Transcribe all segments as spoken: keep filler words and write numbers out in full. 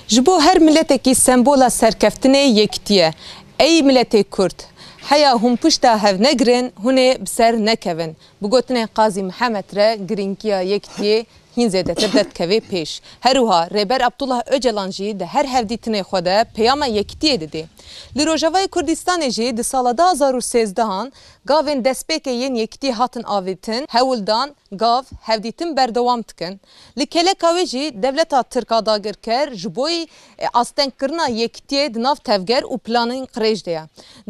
Ji bo her miletekî sembola serkeftinê yekitî ye. Ey miletê Kurd, heya hûn pişta hev negirin, hûn ê bi ser nekevin. Bi gotinên Qazî Mihemed re girîngiya yekitiyê hîn zêdetir derdikeve pêş. Her wiha Rêber Abdullah Ocalan jî di her hevdîtinê xwe de peyama yekitiyê didê. Li Rojavayê Kurdistanê jî di sala du hazar û sêzdehan gavên destpêkê yên yekitî hatin avêtin, hewl dan, gav, hevdîtin berdewam dikin. Li keleka wê jî dewleta Tirk a dagirker ji bo yî, e, astengkirina yekitiyê di nav tevger û planên qirêj de ye.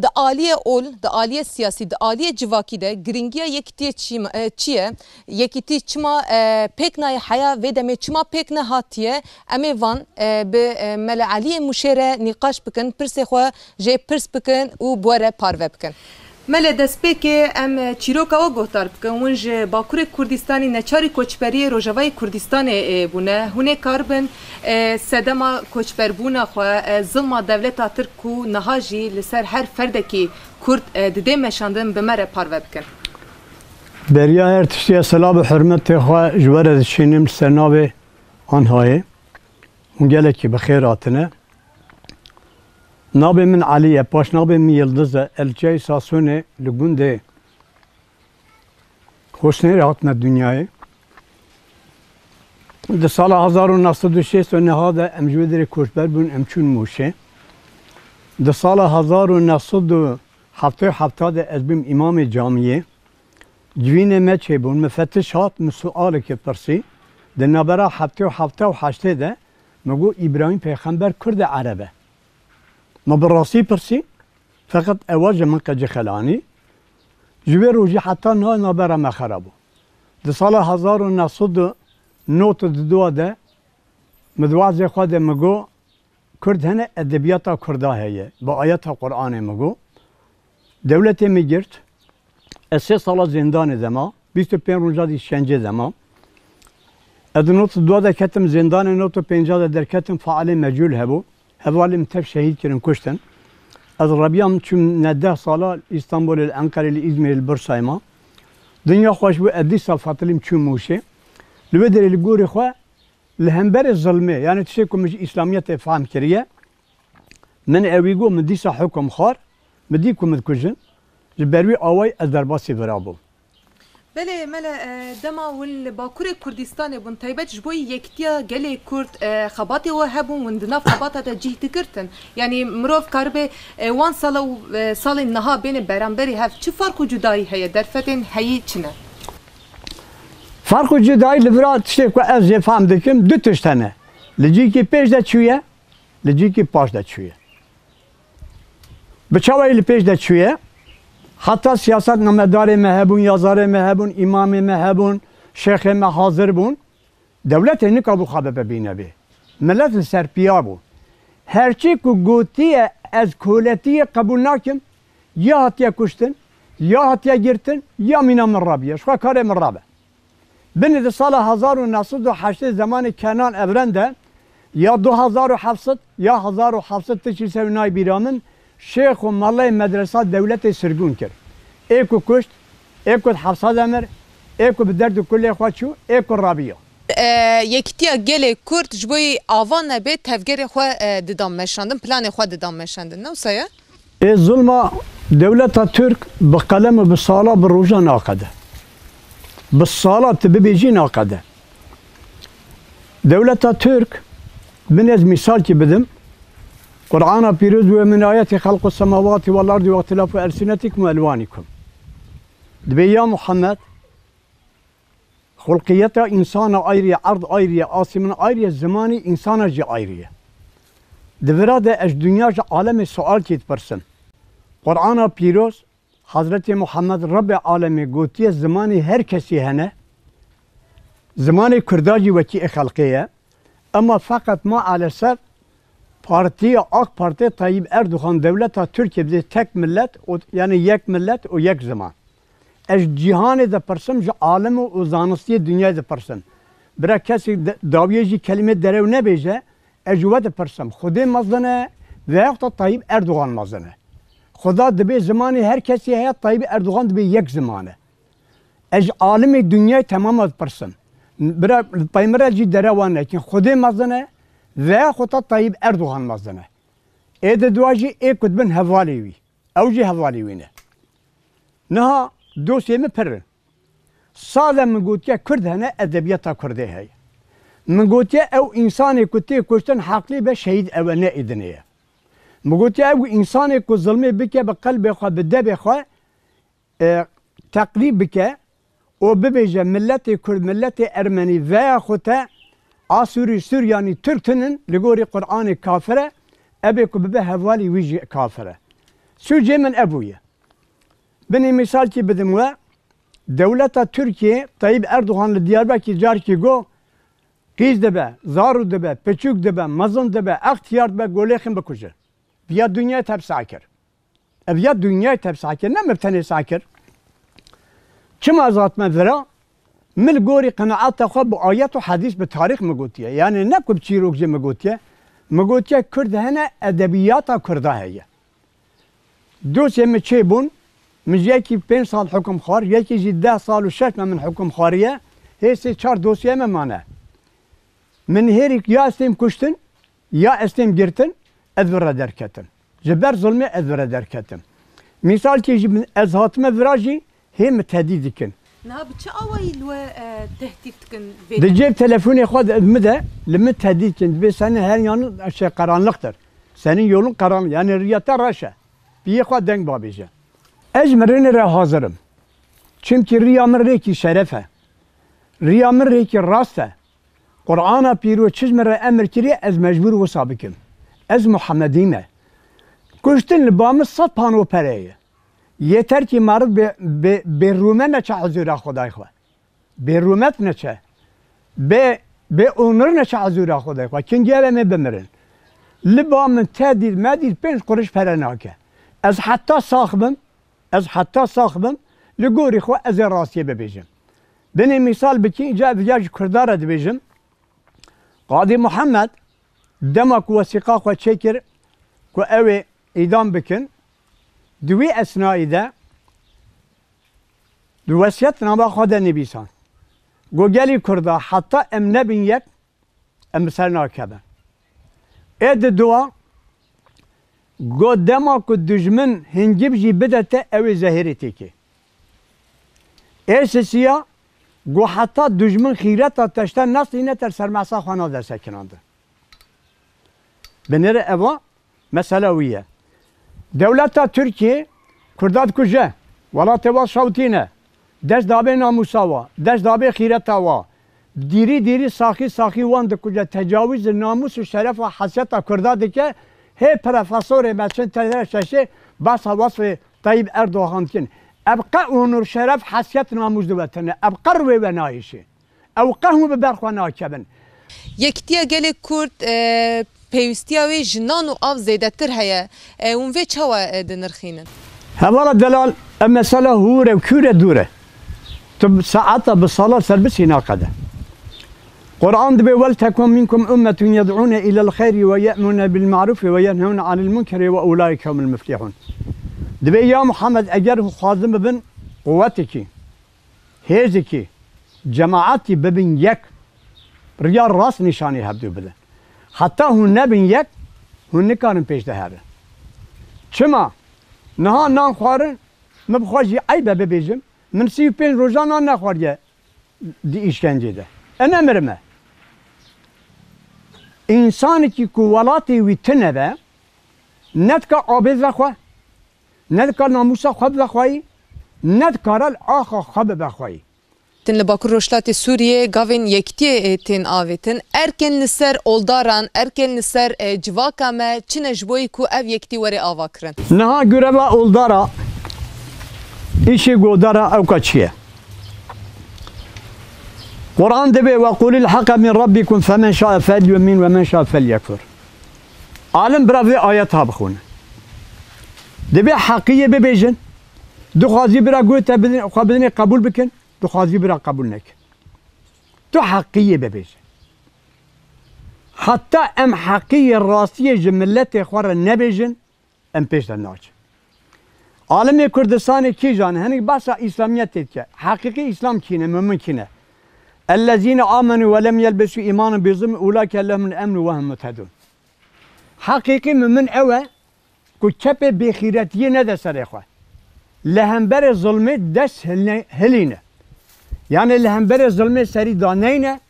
Di aliyê ol, di aliyê siyasî, di aliyê civakî de girîngiya yekitiyê çî, e, çi ye? Yekitî çima, e, pêk nayê heya vê demê çima pêk nehatiye? Em ê van, e, bi, e, Mele Eliyê Mûşê re nîqaş bikin, pirsê xwe jê pirs bikin û bi we re parve bikin. Mele, destpêkê em çîroka we guhdar bikin. Hûn ji Bakurê Kurdistanê neçarî koçberiyê Rojavayê Kurdistanê, e, bûne. Hûn ê karibin, e, sedema koçberbûna xwe, e, zilma dewleta Tirk ku niha jî li ser her ferdekî Kurd, e, didê meşandin bi me re parve bikin. Beriya her tiştî ez silav û hurmetê xwe ji we re dişînim li ser navê Anhayê. Hûn gelekî bi xêr hatine. Navê min Elî ye, paşnavê min Yildiz e. Ez li çiyayê Sasûnê li gundê Hosnêrê hatime dinyayê. Di sala hezar û neh sed û şêst û neh de em ji wê derê koçber bûn, em çûn Mûşê. Di sala hezar û neh sed û heftê û heft de ez bûm îmamê camiyê. Civînê me çêbûn, mifetiş hat, min sualekê pirsî. Di navbera heftê û heft û heştê de min got, Îbrahîm pêxember Kurd e, Ereb e. Min bi rastî pirsî, feqet ewa ji min qecixel anî. Ji wê rojî heta niha navbera me xera bû. Di sala hezar û neh sed û nod û du de min di wazê xwe de min got, Kurd hene, edebiyata Kurda heye. Bi ayeta Qur'anê min got. Dewletê min girt. Ez sê sala zêndanê de ma. Bîst û pênc roja dî şencê de ma. Ez di nod û du de ketim zêndanê, nod û pênc de derketim, failê mecûl hebû. Hevalê min tev şehîd kirin, kuştin. Ez rebiyam çûm ne deh sala Îstanbulê, li Enqerê, li Îzmîrê, li Bursayê ma. Dinya xweş bû, ez dîsa fetilîm çûm Mûşê. Li wê derê li gorî xwe Li hemberî zilmê, yanî tiştê ku min ji Îslamiyetê fehm kiriye, min ewî got, min dîsa hukum xwar, min dî ku min dikujin, ji ber wî awayî ez derbasî vira bûm. Belê, Mele, e, dema hûn li Bakurê Kurdistanê bûn, taybet ji bo yekitiya gelê Kurd, e, xebatê we hebûn, hûn di nav xebata de cih digirtin. Yanî mirov karibe, e, wan sala û, e, salên niha bêne beramberî hev. Çi farq û cudayî heye? Derfetên heyî çi ne? Ferq û cudayî li vira tiştê ku ez jê fehm dikim, du tişt hene. Li cîkî pêş de çûye, li cîkî paş de çûye. Bi çawayî li pêş de çûye, heta siyasetnamedarê me hebûn, yazarê me hebûn, îmamê me hebûn, şêxê me hazir bûn. Dewletê nikabû xwe bibîne bê. Milet li ser piya bû. Herçî ku gotiye, ez koletiyê qebûl nakim, ya hatiye kuştin, ya hatiye girtin, ya mîna min rabiye. Ji xwe karê min rabe. Binê di sala hezar û neh sed û heştê zemanê Kenan Evren de ya du hezar û heft sed ya hezar û heft sed tiştî ser nayê bîra min, şêx û melayê medresa dewletê sirgûn kir. Ê ku kuşt, ê ku di hepsa de mir, ê ku bi derd û kulê xwe çû, ê ku rabiya. E, yekitiya gelê Kurd ji bo yî ava nebe tevgerê xwe, e, didan meşandin, planê xwe didan meşandin. Ne wisa ye? Ê zilma dewleta Tirk bi qelem û bi sala, bi roja naqede. Bi sala tu bibêjî naqede. Dewleta Tirk, bin ez mîsalkî bidim. Qur'ana Pîroz, "Ve min ayeti halqu semawati vel ardi ve ihtilafu elsinetikum ve elvanikum." Dibê ya Muhammed, Xulqiyeta însana ayrı ye, erd ayrı ye, asîmin ayrı ye, zimanê însana jî ayrı ye. Di vira de ez ji dinya, ji alemê sualkê dipirsim. Qur'ana Pîroz, Hezretê Muhammed Rebbê alemê gotiye, zimanê her kesî hene, zimanê Kurda jî wekî ê xelqê ye. Ema feqet maalesef partiya AK Parti, Tayyip Erdogan, dewleta Tirkiyê dibê tek millet û, yanî yek millet û yek ziman. Ez ji cîhanê dipirsim, ji alim û, û zanistiyê dinyayê dipirsim. Bira kesî de, dawiyê jî kelîmê derew nebêje, ez ji we dipirsim. Xwedê mezin e veyahut da Tayyip Erdogan mezin e? Xuda dibê zimanê her kesî heye, Tayyip Erdogan dibê yek ziman e. Ez ji alimê dinyayê temama dipirsim. Bira, li peymira jî derewa nekin. Xwedê mezin e, veya xwe ta Tayyip Erdogan mezin e. Ê di dua jî ê ku dibin hevalê wî. Ew jî hevalê wî ne. Niha dosyê min pir in. Sade min gotiye Kurd hene, edebiyata Kurdê heye. Min gotiye ew însanê ku tê kuştin heqlî be şehîd ew e, ne êdinê ye. Min gotiye ew însanê ku zilmê bike bi qelbê xwe, bi debê xwe, e, teqlîb bike û bibêje miletê Kurd, miletê Ermenî veya xwe te Asûrî, Suryanî, Tirk tinin, li gorî Qur'anê kafir e, ebê ku bibe hevalî wî jî kafir e. Sûcê min ebûye. Binê mîsalkî bidim we, dewleta Tirkiyê Tayyip Erdogan li Diyarbekir carkî got, qîz dibe, zarû dibe, piçûk dibe, mezin dibe, extiyar dibe, golê xin bikuje. Viya dinyayê tepsa kir. Ev ya dinyayê tepsa kir, ne min tenê sa kir. Çima ez hatime vira? Min li gorî qenaeta xwe bi ayet û hedîs, bi tarîx min gotiye. Yani ne ku bi çîrok jî min gotiye. Min gotiye Kurd hene, edebiyata Kurda heye. Dosyê min çêbûn, min ji yekî pênc sal hukum xwar, yekî jî deh sal û şeş meh min hukum xwariye, hê sê çar dosyê min mane. Min hêrî ya ez têm kuştin, ya ez têm girtin, ez vira derketim. Ji ber zulmê ez vira derketim. Mîsalkî jî min, ez hatime vira jî hê min tehdît dikin. Niha bi çi awayî li we, e, tehdît dikin vê Di derê? Cêb telefonê xwe de, min de, li min tehdît dikin. Dibê senin her yanın şey karanlıktır. Senin yolun karanlık. Yani riya te reş e. Bi yê xwe deng babêje. Ez mirinê re hazir im. Çimkî riya min rêkî şeref e. Riya min rêkî rast e. Qur'ana pîro çi ji min re emir kiriye, ez mecbûr wisa bikim. Ez Muhemmedî me. Kuştin li ba min sed pano pere ye. Yeter ki meriv bê, bê, bê rûme neçe huzûra Xwedayê xwe. Bê rûmet neçe. Bê, bê onur neçe huzûra Xwedayê xwe. Kingî ev em ê bimirin. Li ba min tedîr medîr pênc quruş pere nake. Ez heta sax bim, ez heta sax bim, li gorî xwe ez ê rastiyê bibêjim. Binê mîsal bikî, îca viya ji Kurda re dibêjim. Qadî Muhammed dema ku wesîqa xwe çêkir ku ew ê îdam bikin, di wî esnayî de di wesiyetnama xwe de nivîsand. Got, gelî Kurda, heta em nebin yek, em bi ser nakevin. Ê di dua, got, dema ku dijmin hingib jî bide te, ew ê zehêrê têkê. Ê sisiya, got, heta dijmin xîreta te ji te nestîne, te li ser mehsa xwe nade sekinandin. Binêre eva mesela wî ye. Dewleta Tirkiyê Kurda dikuje, welatê wa şewtîne, dest dabê namûsa wa, dest dabê xîreta wa. Dîrî dîrî saxî saxî wan dikuje, tecawîz li namûs û şeref û hesiyeta Kurda dike. Hê profesorê me çin tedere şeşê behsa wesfê Tayyip Erdogan dikin. Ev qe onur, şeref, hesiyet, namûs di we tine. Ev qe rûyê we nayêşê. Ew qehwî bi ber xwe nakevin. Yekitiya gelê Kurd, e, pêwîstiya wê ji nan û av zêdetir heye. E, hûn vê çawa, e, dinirxînin? Hevala delal, ev mesela hûr e û kûr e, dûr e. Tu bi saeta, bi sala ser bisî naqede. Quran dibê, "Wel tekun minkum ummetun yed'ûne ilel xeyrî ve ye'mûne bil ma'rûfî ve yenhewne anil munkeri ve ulaîke humul muflihûn." Dibê ya Muhammed, eger hûn xwazin bibin quwetekî, hêzekî, cemaetî bibin yek, riya rast nîşanî hevdû bidin. Heta hûn nebin yek, hûn nikarin pêş de herin. Çima? Niha nan xwarin, min bi xwe jî eyb e bibêjim, min sî û pênc rojan nan nexwariye di îşkencê de. E, nemirime. Însanekî ku welatê wî tune be, ne dika abê vexwe, ne dikare namûsa xwe bivexwayî, ne dikare li axa xwe bivexwayî. Tin li Bakur Rojhilatê Sûriyê gavên yekitiyê, e, tên avêtin. Erkên li ser oldaran, erkên li ser, e, civaka me çi ne ji bo yî ku ev yekitî were avakirin? Niha gureva oldara, îşê godara ewka çi ye? Quran dibê, "Ve qulil haqqa min rabbikum femen şa'e felyu'min ve men şa'e felyekfur." Alim bira vê ayeta bixwîne. Dibê heqiyê bibêjin. Dixwazî bira guhê te bidin, xwe bidinê qebûl bikin. Dixwazî bira qebûl nekin. Tu heqiyê bibêje. Heta em heqiyê rastiyê ji miletê xwe re nebêjin, em pêş de naçin. Alimê Kurdistanê kîjan e? Hinek behsa Îslamiyetê dike. Heqîqî Îslam kî ne, mumin kî ne? Ellezîne amenu ve lem yelbisû îmanahum bi zulm, ulâike lehumul emnu ve hum muhtedûn. Heqîqî mumin ew e ku kepê bêxîretiyê nede serê xwe. Li hemberê zulmê dest hilne-, hilîne. Yanî li hemberê zulmê serî daneyne,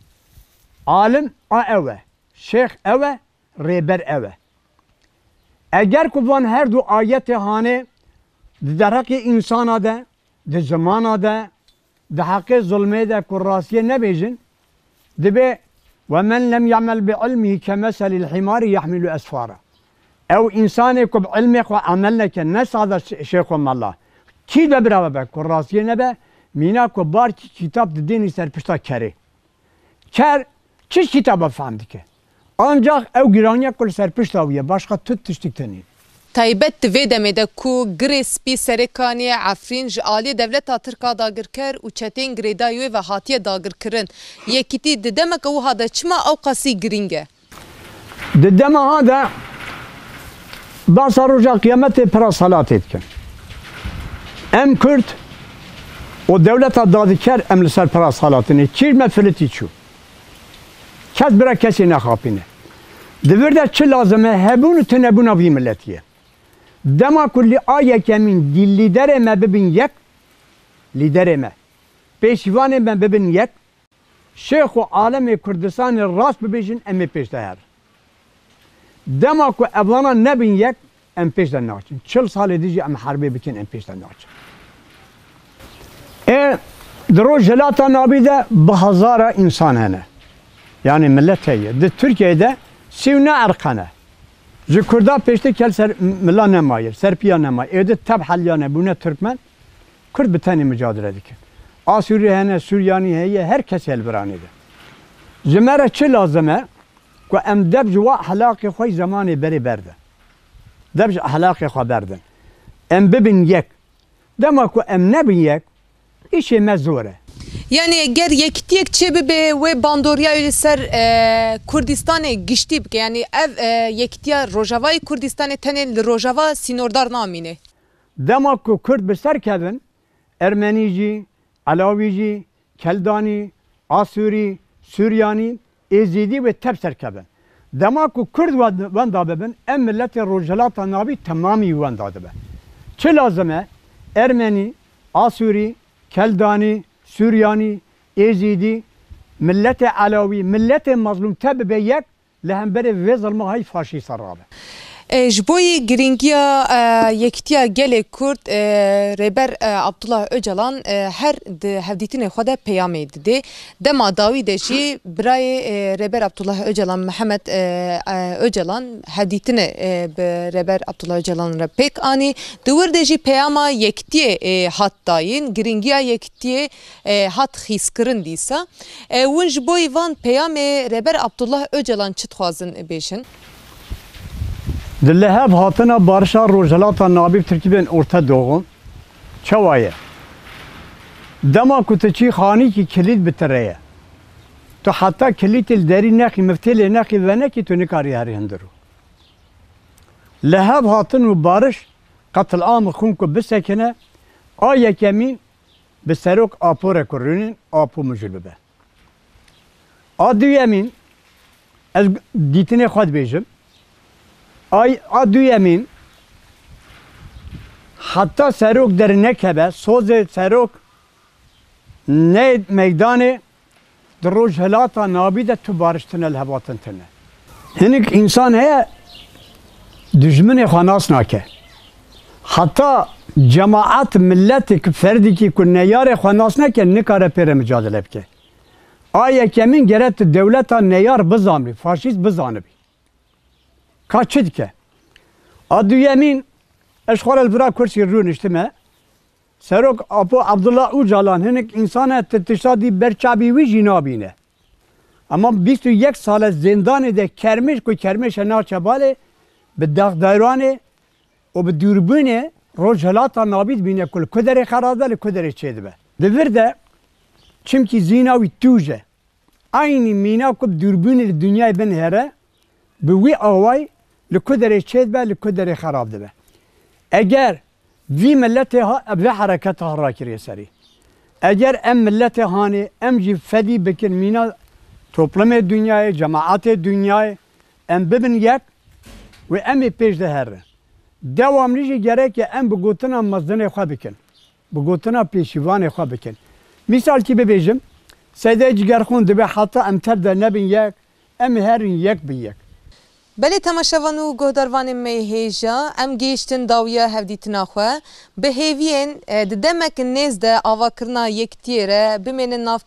alim a ew e, şêx ew e, rêber ew e. Eger ku van her du ayetê hanê di derheqê însana de, di zimana de, di heqê zulmê de ku rastiyê nebêjin, dibê: "Ve men lem ya'mel bi ilmihi kemeselil himari yahmilu esfara." Ew însanê ku bi ilmê xwe emel neke, ne sade şê-, şêx û mela. Kî de birava be ku rastiyê nebe, mîna ku barkî kîtab di dênî ser pişta kerê. Ker çi kitaba fehm dike? Ancax ew giraniya ku li ser pişta wî ye, başqa tu tiştik tenê. Taybet di vê demê de ku girê spî serê kaniyê Efrîn ji aliyê dewleta Tirk a dagirker û çeteyên girêdayî wê ve hatiye dagirkirin, yekîtî di demeke wiha de çima ewqasî girîng e? Di dema ha de behsa roja qiyametê pira salatê dikin. Em Kurd û dewleta dadiker em li ser pira salatine. Kîr me filitî çû. Kes bira kesê nexapîne. Di vir de çi lazim e? Hebûn û tunebûna vî miletî ye. Dema ku li a yekemîn dî lîderê me bibin yek, lîderê me, pêşîvanê me bibin yek, şêx û alemê Kurdistanê rast bibêjin, em ê pêş de herin. Dema ku evana nebin yek, em pêş de naçin. Çil salê dijî em herbê bikin, em pêş de naçin. Ê, di Rojhilata Navî de bi hezara însan hene. Yanî milet heye. Di Tirkiyeyê de sî û neh erq hene. Ji Kurda pêştir kel ser mila nemaye, ser piya nemaye. Ê di tev heliyane bûne Tirkmen, Kurd bi tenê micadele dike. Asûrî hene, Suryanî heye, her kes heye li vir anê de. Ji me re çi lazim e? Ku em dev ji wa ehlaqê xwe yî zemanê berê berdin. Dev ji ehlaqê xwe berdin. Em bibin yek. Dema ku em nebin yek, îşê me zor e. Yanî ger yekitiyek çêbibe, wê bandoriyayê li ser, e, Kurdistanê giştî bike. Yanî ev, e, yekitiya Rojavayê Kurdistanê tenê li Rojava sînordar namîne. Dema ku Kurd bi ser kevin, Ermenî jî, Elawî jî, Keldanî, Asûrî, Suryanî, Êzîdî wê tev serkevin. Dema ku Kurd wen-, wenda bibin, ev miletê Rojhilata Navî temamî wenda dibe. Çi lazim e? Ermenî, Asûrî, Keldanî, Suryanî, Êzîdî, miletê Elawî, miletê mezlûm tev bibe yek, li hemberê vê zilma hay faşîsta rabe. E, ji bo yî girîngiya, e, yekitiya gelê Kurd, e, Rêber, e, Abdullah Ocalan, e, her di hevdîtinê xwe de peyamê didê. Dema dawî de jî birayê, e, Rêber Abdullah Ocalan, Mihemed, e, e, Ocalan, hevdîtine, e, bi Rêber Abdullah Ocalan re pêk anî. Di wir de jî peyama yekitiyê, e, hat dayîn, girîngiya yekitiyê, e, hat xîskirin dîsa. E, hûn ji bo van peyamê Rêber Abdullah Ocalan çi dixwazin bêjin? Di lihev hatina barişa Rojhilata Navî bi Tirkî bên Orta Doğu çawa ye? Dema ku tu çî xanîkî kilît bi te re ye. Tu heta kilîtê li derî nexî, miftê lê nexî, venekî, tu nikarî herî hundir û. Lihev hatin û bariş, qetilam û xûn ku bisekine, a yekemîn bi serok Apo re ku rûnin, Apo mijûl bibe. A duyemîn, ez dîtinê xwe dibêjim. Ay, a duyemîn, heta serok dernekeve, sozê serok neyê meydanê, di Rojhilata Navî de tu bariş tune, li hevatin tune. Hinek însan heye, dijminê xwe nas nake. Heta cemaet, miletek, ferdekî ku neyarê xwe nas neke, nikare pê re micadele bike. A yekemîn gere tu dewleta neyar bizanibî, faşîst bizanibî. Ka çi dike? A duyemîn, ez xwe re li vira kursî rûniştime. Serok Apo Abdullah Ocalan hinek însan e, tu tişta dî ber çavê wî jî nabîne. Ema bîst û yek sal e zêndanê de kermêş ku kermêşe naçe balê, bi daxdayranê û bi dûrbûnê Rojhilata Navî dibîne ku li ku derê xerab dibe, li ku derê çêdibe. Di vir de çimkî zîna wî tûj e. Eynî mîna ku bi dûrbûnê li dinyayê binihêre, bi wî awayî li ku derê çêdibe, li ku derê xerab dibe. Eger Vî miletê ha, vê hereketa ha rakiriye serî. Eger em miletê hanê, em jî fedî bikin mîna toplumê dinyayê, cemaetê dinyayê, em bibin yek û em ê pêş de herin. Dewamlî jî gerek e em bi gotina mezdinê xwe bikin. Bi gotina pêşîvanê xwe bikin. Mîsalkî bibêjim, Seydê Cigerxûn dibê heta em tev de nebin yek, em ê herin yek bi yek. Belê temaşevan û guhdarvanên me hêja, em gihîştin dawiya hevdîtina xwe. Bi hêviyên, e, di demek nêz de avakirina yekitiyê re bimênin nav